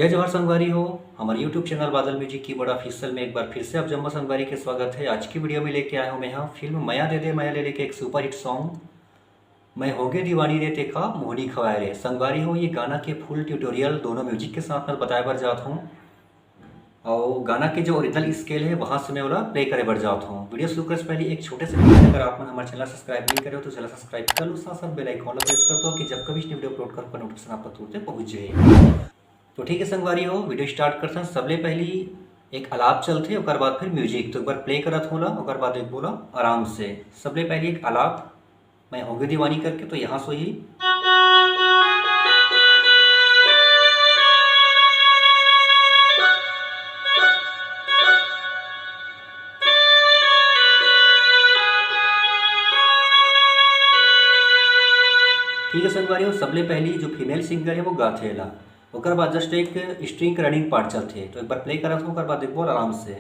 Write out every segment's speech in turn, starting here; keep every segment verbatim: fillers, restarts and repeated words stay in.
जय जोहार संगवारी हो, हमर YouTube चैनल बादल म्यूजिक कीबोर्ड ऑफिशियल में एक बार फिर से आप जम्मो संगवारी के स्वागत है। आज की वीडियो में लेके आया हूँ मैं यहाँ फिल्म मया दे दे मया ले ले के एक सुपरहिट सॉन्ग मैं होगे दीवानी रे तेका मोहनी खवाए रे। संगवारी हो, ये गाना के फुल ट्यूटोरियल दोनों म्यूजिक के साथ में बताए बर जात हूँ, और गाना के जो ओरिजिनल स्केल है वहाँ से मैं ओला प्ले करे बर जात हूँ। वीडियो शुरू करे से पहले एक छोटे से रिक्वेस्ट, अगर आप मन हमारे चैनल सब्सक्राइब नहीं करे हो तो चैनल सब्सक्राइब कर लो, साथ साथ बेल आइकन ला प्रेस कर दो कि जब कभी वीडियो अपलोड करूँ, नोटिफिकेशन आप तक तुरंत पहुँच जाए। तो ठीक है संगवारी हो, वीडियो स्टार्ट करथन। सबले पहली एक आलाप चलथे, ओकर बाद फिर म्यूजिक। तो एक बार प्ले करत हूँ ला, ओकर बाद एक बोला आराम से। सबले पहली एक आलाप, मैं होगे दीवानी करके, तो यहाँ से ही। ठीक है संगवारी हो, सबले पहली जो फीमेल सिंगर है वो गाथे ला, ओकर बाद जस्ट एक स्ट्रिंग के रनिंग पार्ट चलथे। तो एक बार प्ले करत हूँ, ओकर बाद देखबो आराम से।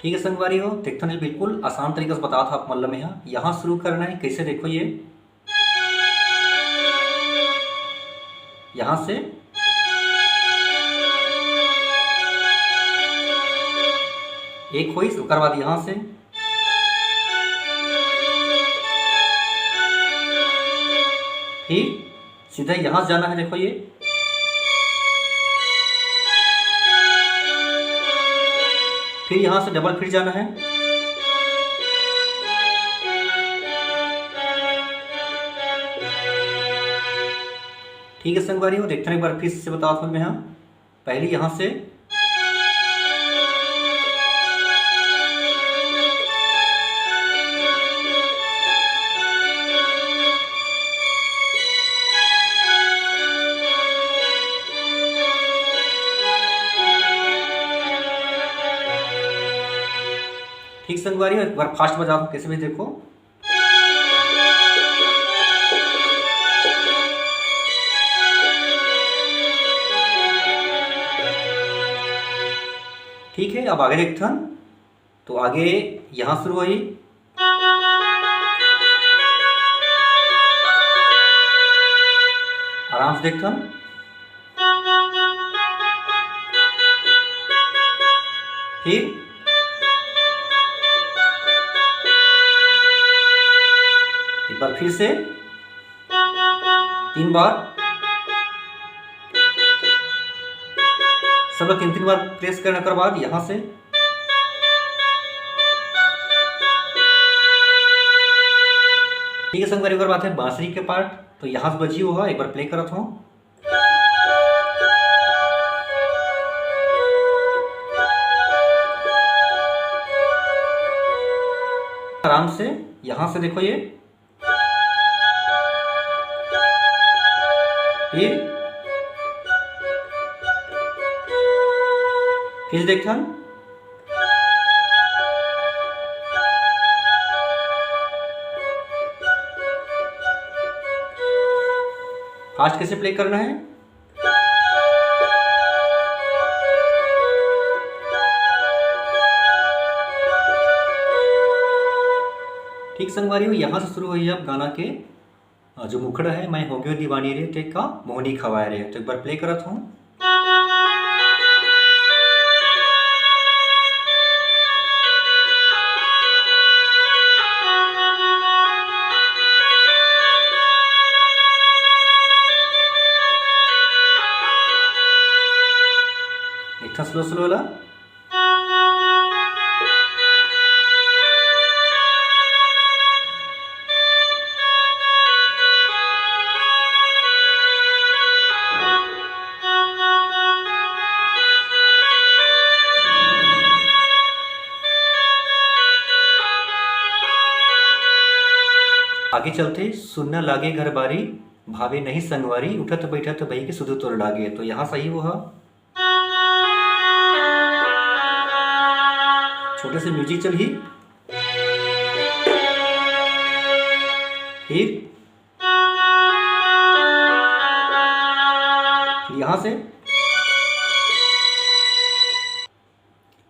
ठीक है संगवारी हो, देखथन बिल्कुल आसान तरीका से बतात हूँ आप मन ल मैं ह। यहाँ शुरू करना है, कैसे देखो ये यहाँ से एक होइस, ओकर बाद यहाँ से फिर सीधा यहाँ से जाना है, देखो ये, फिर यहाँ से डबल फिर जाना है। ठीक है संगवारी हो, देखते हैं एक बार फिर से बतावत हूँ मैं। हाँ, पहली यहाँ से ठीक संगवारी हो, एक बार फास्ट बजावत हूँ, कैसे भी देखो। ठीक है, अब आगे देखथन। तो आगे यहाँ शुरू होही, आराम से देखथन। फिर एक बार फिर से तीन बार, सब लोग तीन तीन बार प्रेस करने के बाद यहाँ से, ठीक है संगवारी, एक बार बात है बांसुरी के पार्ट, तो यहाँ से बजी हुआ, एक बार प्ले करत हूँ। आराम से यहाँ से देखो ये, फिर फिर देखथन। फास्ट कैसे प्ले करना है। ठीक संगवारी हो, यहाँ से शुरू होही अब गाना के अ, जो मुखड़ा है, मैं हो गयो दीवानी रे, ते का मोहनी खवाए रे। तो एक बार प्ले करत हूँ। एक ठा स्लो स्लो वाला। आगे चलते, सुनना लागे घर बारी, भावे नहीं संगवारी, उठत बैठत भई के सुधु तोर लागे। तो यहाँ सही वो है। छोटे से म्यूजिक चलही, फिर, फिर यहाँ से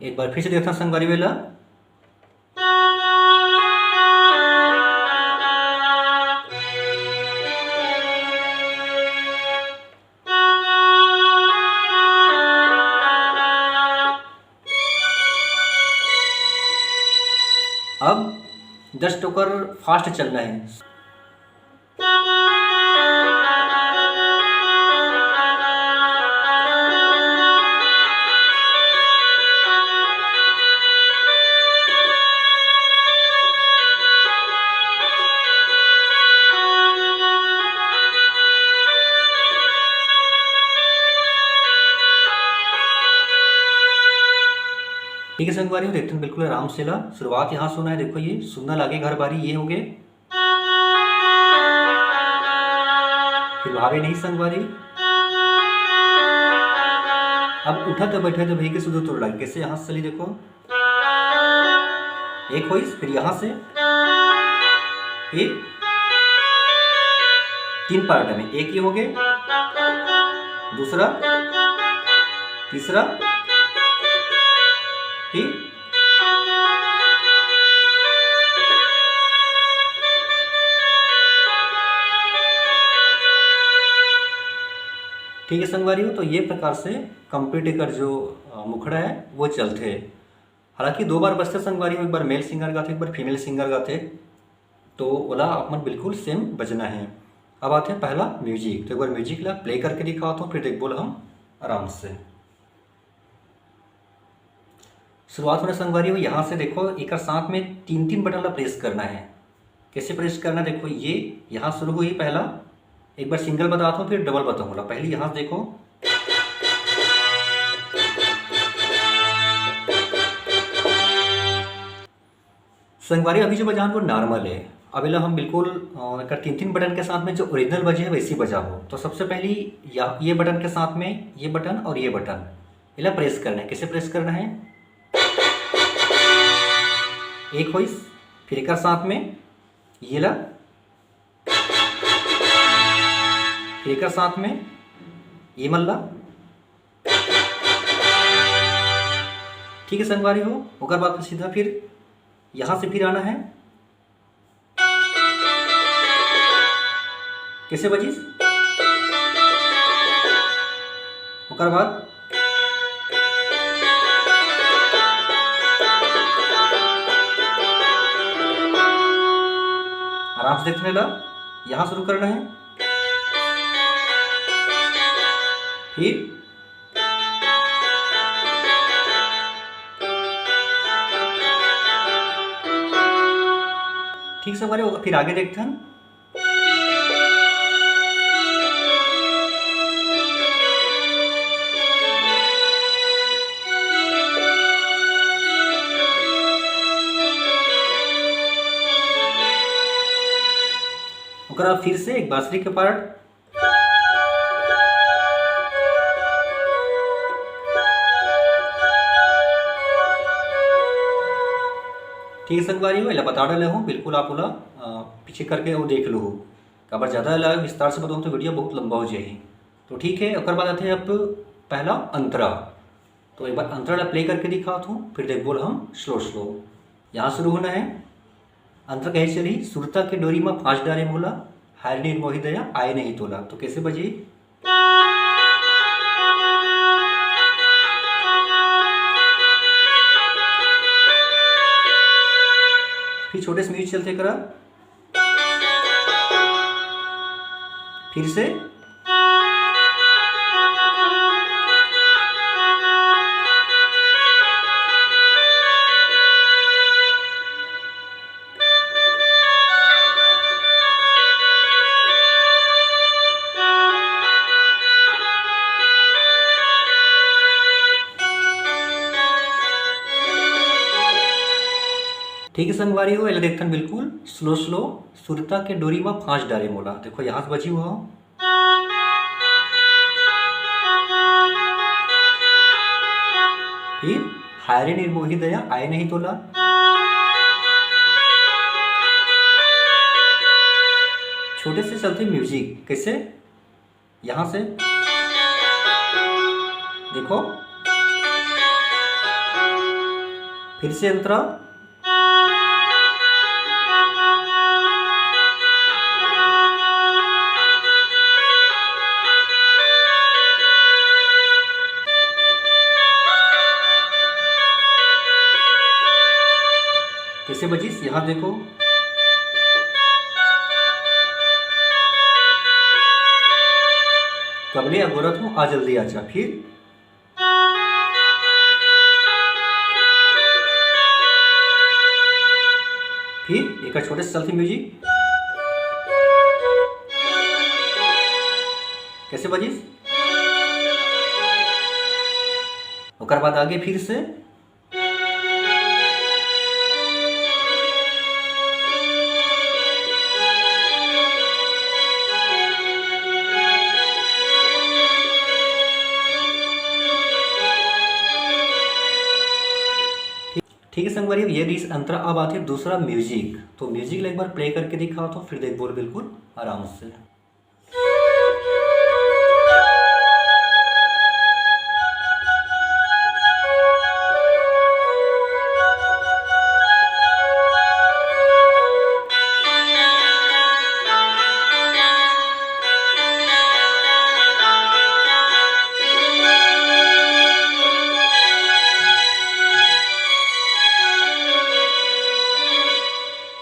एक बार फिर से देखना संगवारी वेला। ओकर फास्ट चलना है। ठीक है संगवारी हो, देखते हैं बिल्कुल आराम से ला। शुरुआत यहाँ से होना है, देखो ये सुनना लागे घर बारी, ये हो गए। फिर भावे नहीं संगवारी। अब उठत बैठत भाई के सुधो तोड़ लगे, कैसे यहाँ से चली देखो। एक होइस, फिर यहाँ से ये तीन पार्ट में, एक ये हो गए, दूसरा, तीसरा, फिर ठीक है संगवारी हो, तो ये प्रकार से कंप्लीट एकर जो, अ, मुखड़ा है वो चलथे। हालांकि दो बार बजथे संगवारी हो, एक बार मेल सिंगर गाथे, एक बार फीमेल सिंगर गाथे, तो ओला आप मन बिल्कुल सेम बजना है। अब आथे पहला म्यूजिक, तो एक बार म्यूजिक ला प्ले करके दिखावत हूँ, फिर देखबो ला हम आराम से। शुरुआत होने संगवारी हो, यहाँ से देखो, एकर साथ में तीन तीन बटन ला प्रेस करना है। कैसे प्रेस करना है? देखो, ये यहाँ शुरू हुई पहला, एक बार सिंगल बताता हूँ, फिर डबल बताऊंगा। पहले यहाँ से देखो, संगवारी अभी जो बजान वो नॉर्मल है। अब एला हम बिल्कुल, अ, एकर तीन तीन बटन के साथ में जो ओरिजिनल बजे है वैसे ही बजाबो। तो सबसे पहली या, ये बटन के साथ में ये बटन और ये बटन, एला प्रेस करना है। कैसे प्रेस करना है? एक होइस, फिर एकर साथ में ये ला, फिर एकर साथ में ये मल्ला। ठीक है संगवारी हो, ओकर बाद सीधा फिर यहाँ से फिर आना है। कैसे बजिस? ओकर बाद आराम से देखने ला, यहाँ शुरू करना है, फिर ठीक से हमारे होगा। फिर आगे देखते हैं। ओकरा फिर से एक बांसुरी के पार्ट। ठीक है संगवारी हो, एला बता डाले हो, बिल्कुल आप ओला, अ, पीछे करके वो देख लो हो। काबर ज़्यादा एला विस्तार से बताऊँ तो वीडियो बहुत लंबा हो जाही। तो ठीक है, ओकर बाद आते हैं अब पहला अंतरा। तो एक बार अंतरा ला प्ले करके दिखावत हूँ, फिर देखबो ला हम स्लो स्लो। यहाँ शुरू होना है। अंतरा कहे चली, सुरता के डोरी म फांस डारे मोला, हाय रे निर्मोही दया आए नहीं तोला। तो कैसे बजी? फिर छोटे से म्यूजिक चलते करा, फिर से। ठीक है संगवारी हो, एला देखथन बिल्कुल स्लो स्लो। सुरता के डोरी म फांस डारे मोला। देखो यहाँ से बजी हुआ हो। फिर हाय रे निर्मोही दया आए नहीं तोला। छोटे से चलते म्यूजिक, कैसे? यहाँ से देखो, फिर से अंतरा। कैसे बजिस? यहाँ देखो। तबले अगोरत हूँ, आ जल्दी आजा। फिर, फिर एक छोटे से चलती music, कैसे बजिस? ओकर बाद आगे फिर से। ठीक है संगवारी, ये रहिस अंतरा। अब आथे दूसरा music। तो music ला एक बार play करके दिखावत हूँ, फिर देखबो बिल्कुल आराम से।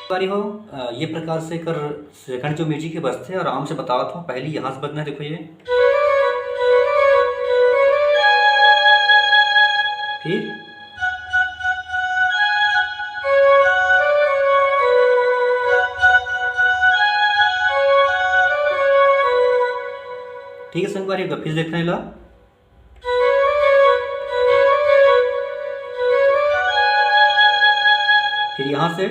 संगवारी हो, अ, ये प्रकार से एकर second जो music है बजथे, आराम से बतावत हूँ। पहली यहाँ से बजना है, देखो ये। फिर ठीक है संगवारी, एक बार फिर देखना है ला। फिर यहाँ से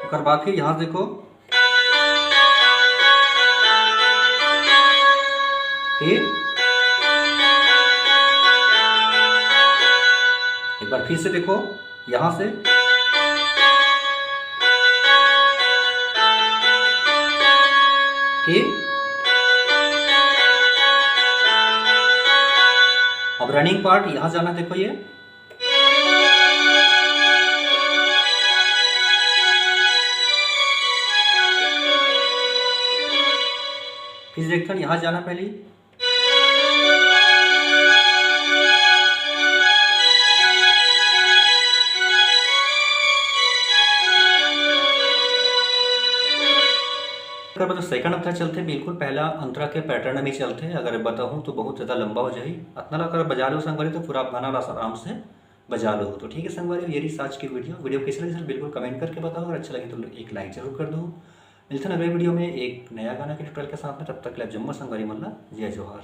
ओकर बाद फिर यहाँ से देखो, फिर एक बार फिर से देखो, यहाँ से, फिर अब running part यहाँ जाना, देखो ये। फिर देखते हैं, यहाँ जाना पहले। अगर मतलब second हफ्ता चलथे, बिल्कुल पहला अंतरा के pattern में चलथे। अगर बताहूँ तो बहुत ज़्यादा लंबा हो जाही। अतना ला अगर बजा लो संगवारी, तो पूरा आप गाना ला आराम से बजा लो। तो ठीक है संगवारी, ये रहिस आज की video। Video कैसे लगी सर, बिल्कुल comment करके बताओ। अगर अच्छा लगे तो एक like जरूर कर दो। मिलते हैं अगले video में एक नया गाना के tutorial के साथ में। तब तक के लिए आप जम्मो संगवारी मन ला जय जोहार।